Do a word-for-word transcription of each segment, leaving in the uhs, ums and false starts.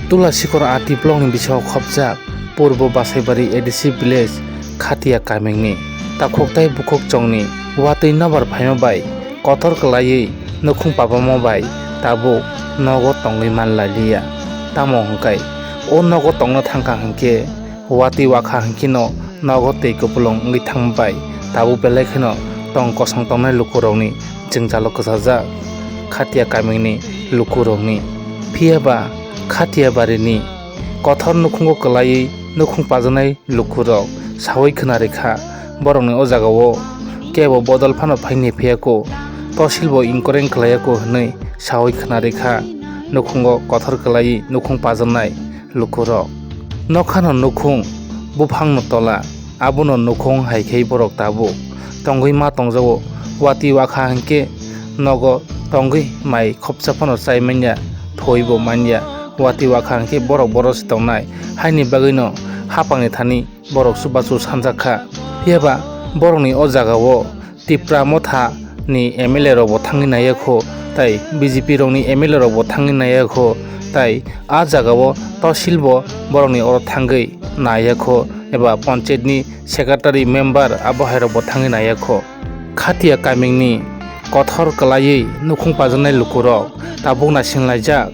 Tula sikor R D block ni bisao khopjak Purbo Basaibari A D C village Khatia kamingni takhuk tai bukhuk chongni watwi nobar phaima bai kothor kwlaiwi nukhung pabamo bai tabuk nogo tongwi man lai liya. Tamo hwnkhe o nogo tongna thangkha hwnkhe watwi wakha hwnkhe no nogo twi kupulung wngwi thangma bai tabuk belai kheno tong kosong tongnai lukurokni jwngjalo kwchajak Khatia kamingni lukurokni. Phiya ba Khatia barini kothor nukhungo kwlaiwi nukhung pajaknai lukurok saui khna rikha, borokni o jagao kebo bodol phano phaini phiyakho, tosilbo inkoreng khlaiyakho hwnwi saui khna rikha nukhungo kothor kwlaiwi nukhung pajaknai lukurok. Nokhano nukhung, buphangno tola, abono nukhung hai khe borok tabuk tongwi ma tongjago. Watwi wakha hinkhe nogo tongwi mai khopsa phano chai manya, thoibo manya. Watwi wakha hinkhe borok boro se tongnai, haini bagwino haphangni thani borok chubachu sanjak kha. Phiya ba borokni o jagao Tipra Motha ni M L A rok bo thangwi naiyakho, tai B J P rokni M L A rok bo thangwi naiyakho, tai a jagao tosil bo borokni oro thangwi naiyakho eba panchayat ni secretary member abo hai rok bo thangwi naiyakho. Khatia kamingni kothor kwlaiwi nukhung pajaknai lukurok tabuk naisinglaijak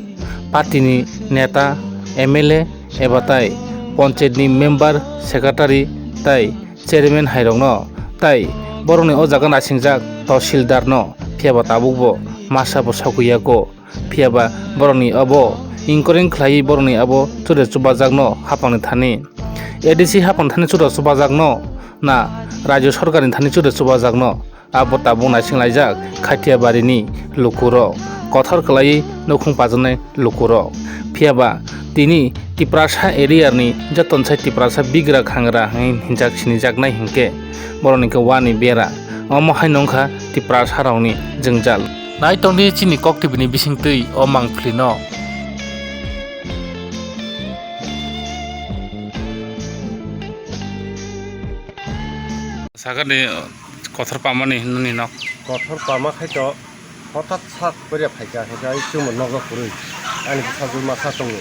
party ni neta, M L A eba tai panchayat ni member, secretary tai chairman hairokno, tai borokni o jaga naisingjak tahsildarno, phiya ba tabukbo masa bo sokwi yago. Phiya ba borokni abo inkoreng khlaiwi borokni abo chura chubajakno haphangni thani, A D C haphangni thani chura chubajakno na rajyo sorkarni thani chura chubajakno. Abo tabuk naisinglaijak Khatia barini lukurok, kothor kwlaiwi nukhung pajaknai lukurok. Phiya ba tini Tiprasa area ni joto sai Tiprasa bigra khangra hwnwi hinjak sinijaknai hinkhe borokni khe wani bera. Omo hai nongkha Tiprasa rokni jwngjal. Nai tongdi chini Kok T V ni bisingtwi o mangpili no. Sakani kothor pamani hinwi nok. Kothor pama khai to hotat sat koria phaikha, hinkhe ai chwngbo nogo kwrwi. Ani bwsajwk masa tongo.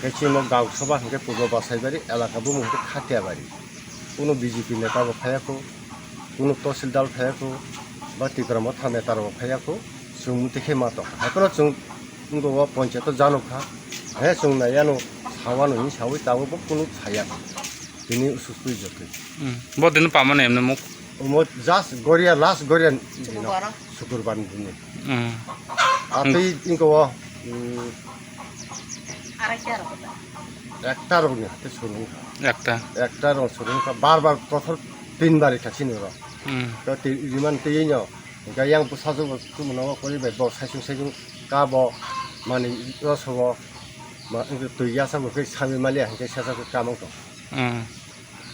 Hinkhe chwngno Gausoba hinkhe Purbo Basaibari elaka bumung hinkhe Khatia bari. Kuno B J P neta bo phaiya kho, kuno tahsildar phaiya kho, ba Tipra Motha neta rok bo phaiya kho, chwng muti khe ma tong. Haiphano chwng wngkha o ponchayato jano kha, he chwng nai yano sawano hinwi sawi tabuk bo kuno saya. Tini usuk twi jotwi. Hmm. Bo dino pamani emne muk? Omo just goria, last goria dino. Sukurbar. Sukurbar ni dino. Hmm. Atwi wngkha o, hmm, ekta rok ni hati suru wngkha. Ekta. Ekta rok suru wngkha. Bar bar kothor tin bar ekha sini ro. Hmm. To ti riman twi no. Hinkhe yang bwsajwk bo chumano kwrwi bai bo saisung saisung ka bo mani rosogo ma twi yasa bo khe sawi maliya hinkhe sesa khe kamang tong. Hmm.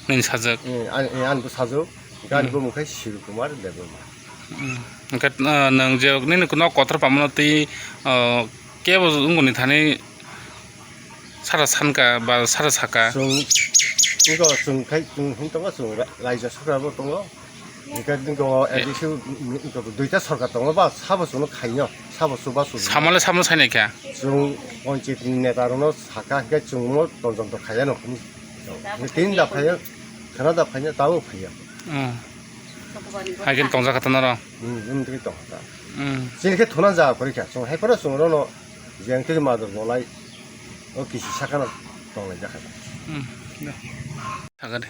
Nini sajak. Eh, ani, eh, ani bwsajwk, hinkhe ani bumung khe Shiru Kumar Debbarma. Hmm. Hinkhe, ah, nwng je nini nok kothor pamano twi, ah, kebo wngoni thani sara sanka ba sara saka? Chwng, wngkha chwng khai, chwng hwn tongo, chwng ra-, raijyo sorkar bo tongo. Hinkhe wngkha o A D C, wngkha duita sorkar tongo ba, sabo chwngno khaino, sabo chubachu. Samale samno sainai kha? Chwng ponchayat ni neta rokno saka, hinkhe chwngno toljonto khaiya no hwnwi. Tini da phaiya, khana da phaiya, tabuk phaiya. Hmm. Hai khe tongjak kha ta norok? Hmm, wng twi tong kha ta. Hmm. Chini khe thuna ja kwrwi kha, chwng hai phano chwng rono jeng twi mador bolai o kisi sakano tonglai jak kha ta. Hmm. Sakani.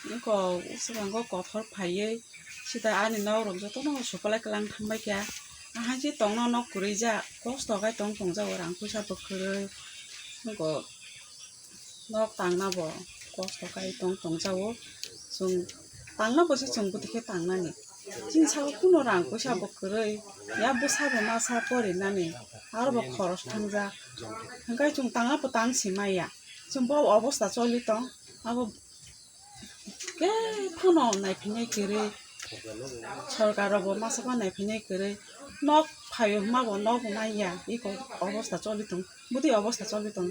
Nokho swkango kothor phaiwi sita ani nok rok jotono supalai kwlang thangbai kha. Ahai se tongno nok kwrwi jak, kosto khai tong tong jak, rang puisa bo kwrwi. Nokho nok tangna bo kosto khai tong tong jak o. Chwng tangna bo se chwng bwtwi khe tangnani. Chini saka kuno rang puisa bo kwrwi. Ya bwsa bo masa porinani. Aro bo khoros thangjak. Hwnkhe chwng tangna bo tang si maya. Chwng bo obosta choli tong. Abo Khe phano naiphinai kwrwi, sorkar rok bo masa phano naiphinai kwrwi, nok phaio hwnma bo nok bo manya, iko obosta choli tong, bwtwi obosta choli tong,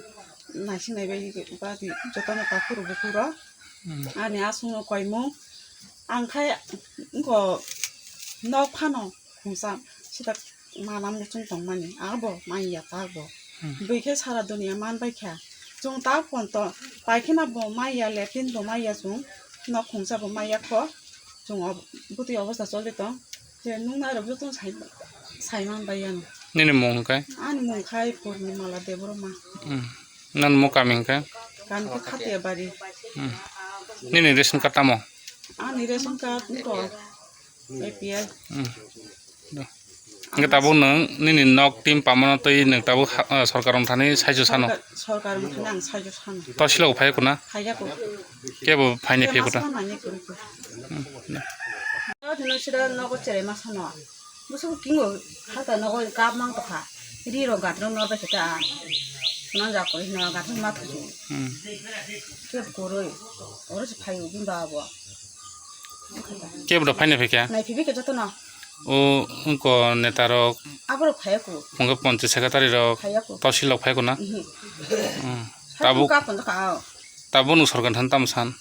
naising naibai bati jotono takhuk rok bukhuk rok. Hmm. Ani aswk no koimung, ang khai wngkha nok phano khungsa sita mana muchung tongmani, abo manya ta bo. Hmm. Bui khe sara dunia man bai kha. Chwng ta phone to pai kheno bo maya, latrine bo maya chwng, nok khungsa bo maya kho. Chwng o bwtwi obostha choli tong. Je nung nai rok joto sai, sai man bai ano. Nini mung hwnkhe? Ani mung khai Purnimala Debbarma. Hmm. Nang mo kami hwnkhe? Kami khe Khatiya bari. Hmm. Nini ration card tamo? Ani ration card niko A P L. Hmm. Do. Hwnkhe tabuk nwng nini nok team pamano twi nwng tabuk ha-, ah, sorkar wng thani saijo sano? Sorkar, sorkar wng thani ang saijo sano. Tosilok phai kuna? Phaiya ko. Kebo phaini phai kuta? Mas ma nani kuru ko. Hmm. Hino sida nogo cherai ma sano. Busu kingo hata nogo kap mang tokha. Ri ro gatro nor ba kita. Sunan ja ko hino gatro ma thuju. Hmm. Kebo koroi. Oro se phaio bini baba bo. Kebo da phaina phikya? Nai phibi ke joto no. O, wngko neta rok. Abo rok phaiya ko. Wngko ponchayat secretary rok. Phaiya ko. Tosilok phai ko na? Ihi. Hmm. Tabuk. Tabuk ka pon ka. Tabuk nwng sorkar than tam san.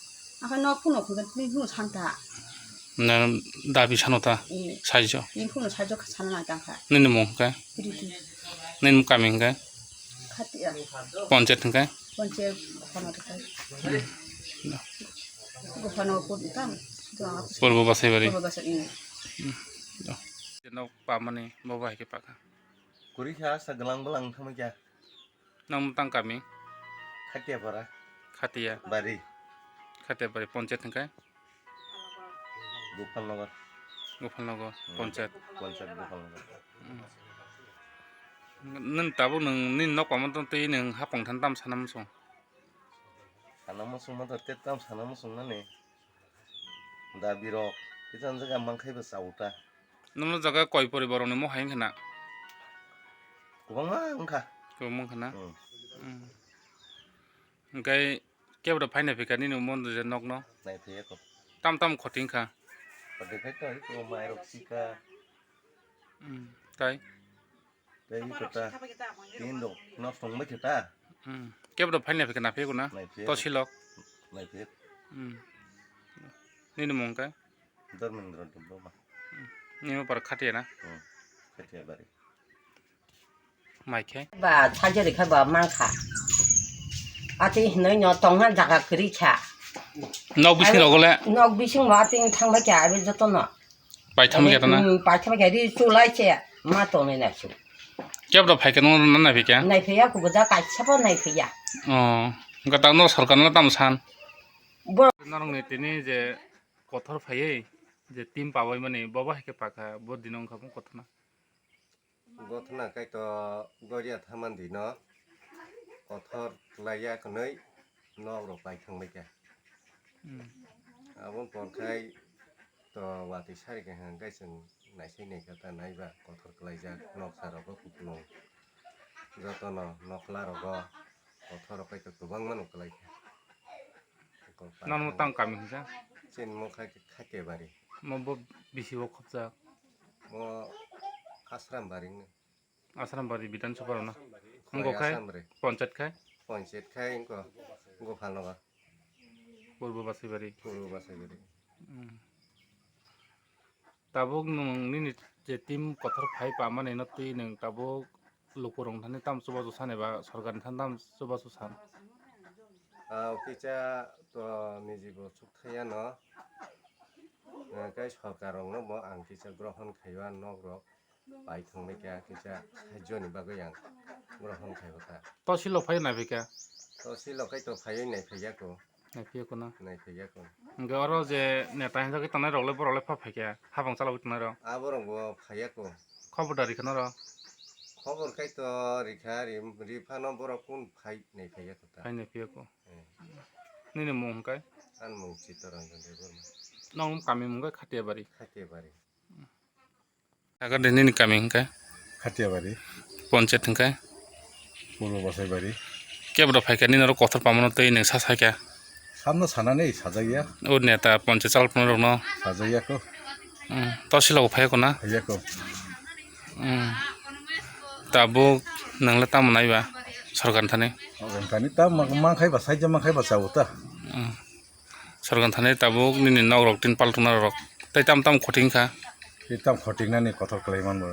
Akhai no phone ko tini phone san ta. Na dabi sano ta. Ihi. Saijo. Ni phone saijo ka sana na tang kha. Nini mung ka? Priti. Nini kami ka? Khatiya. Ponchayat ka? Ponchayat khana ta. Hmm. Gophanapur tam. Purbo Basaibari. Purbo Basai, hmm. Hmm. Nok pamani bobo hai khe pakha. Kuri kha sa glang glang thangma kya. Nang tang kami? Khatia para. Khatia. Bari. Khatia bari ponchayat hwnkhe? Gopalnagar. Gopalnagar, hmm, ponchayat. Ponchayat Gopalnagar. Hmm. Nwng tabuk nwng nini nok pamani twi nwng hapang than tam sana muchung? Sana muchung ma to tet tam sana muchung nani. Da birok kisan jaga mangkhai bo chao ta. Nono jaga koi poribar rokni mo hai wngkha na? Kwbangma wngkha. Kwbangma wngkha na? Hmm. Hmm. Hwnkhe kebo da phaina phikha nini omo je nokno? Nai phaiya ko. Tam tam khoti wngkha? Khoti khai to, iko mairok sika. Hmm. Tai? Tei iko ta tin rok nok tong bai khe ta. Hmm. Kebo da phaina phikha na phaiya ko na? Nai phaiya ko. Tosilok? Nai phaiya ko. Hmm. Nini mung khe? Dharmendra Debbarma. Hmm. Nini para Khatia na? Hmm. Khatia bari. Mai khe? Ba, sajari khe ba mankha. Ati hinoi no tongna jaga kwrwi kha. Nok bising rogo le? Nok bising bo ati thangbai kha, abi joto no. Pai thangbai kha ta na? Hmm, pai thangbai kha, ri chulai che, ma tongnai na su. Kebo da phai khe no na nai phai kha? Nai phaiya ko, bo da kaisa bo nai phaiya. Oh, hwnkhe ta no sorkar no tamo san? Bo- Norokni tini je kothor phaiwi je team pabaimani, bobo hai khe pakha, bo dino wngkha bw kothorna. Gothna kaito goria thamani dino kothor klaiya kwnwi nok rok pai thangbai kha. Hmm. Aboni por khai to watwi sari kha hwnkhe chwng naisai naikha ta naiba kothor klaijak noksa rogo kupulung jotono nokla rogo kothor rok kaito kwbangma no klai kha. Nono tang kami hinsa? Chini mokha khe Khatia bari. Mo bo bisi o khopjak? Mo Asram bari no. Asram bari Bidhan Sabha rok no. Khoi Wngkho khai Asram re. Ponchayat khai? Ponchayat khai wngkho Gopalnagar. Purbo Basaibari. Purbo Basaibari. Hmm. Tabuk nwng nini je team kothor phai pamani no twi nwng tabuk lukurok thani tam chubachu san eba sorkar ni thani tam chubachu san? Ah, kisa to niji bo chukthai ano. Eh, kai sorkar rok no bo ang kisa grohon khaiba nok rok pai thangbai kha kisa sahajyo ni bagwi ang grohon khaiba kha. Tosil rok phai nai phai kha? Tosil rok kai to phaiwi nai phai ya ko. Nai phai ya ko na? Nai phai ya ko. Hwnkhe oro je neta hinjagwi tongnai rok le borok le pha phai kha hapang chalogwi tongnai rok? Aborok bo phai ya ko. Khobor da rikha norok? Khobor kai to rikha, ri, riphano borok kun phai nai phai ya ko ta. Phai nai phai ya ko. Eh. Nini mung hwnkhe? Ani mung Chittaranjan Debbarma. Nong kami mung khe Khatiyabari? Khatiyabari. Aga de nini kami hwnkhe? Khatiyabari. Ponchayat hwnkhe? Purbo Basaibari. Kebra phaikha nini oro kothor pamano tei nwng sa saikha? Samno sanani sajagya. O neta ponchayat chalokna rokno? Sajagya ko. Hmm, tosilok phaiya ko na? Phaiya ko. Hmm. Tabuk nwngle tamo naiba sorkar thani? Sorkar thani ta ma-, mankhai ba saija mankhai ba chao ta. Hmm. Sorkar thani tabuk nini nok rok tin paltuna rok. Tai tam tam khoting kha. Tei tam khoting nani kothor kwlai man bo.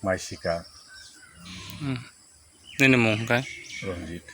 Mai sika. Hmm. Nini mung hwnkhe? Ranjit.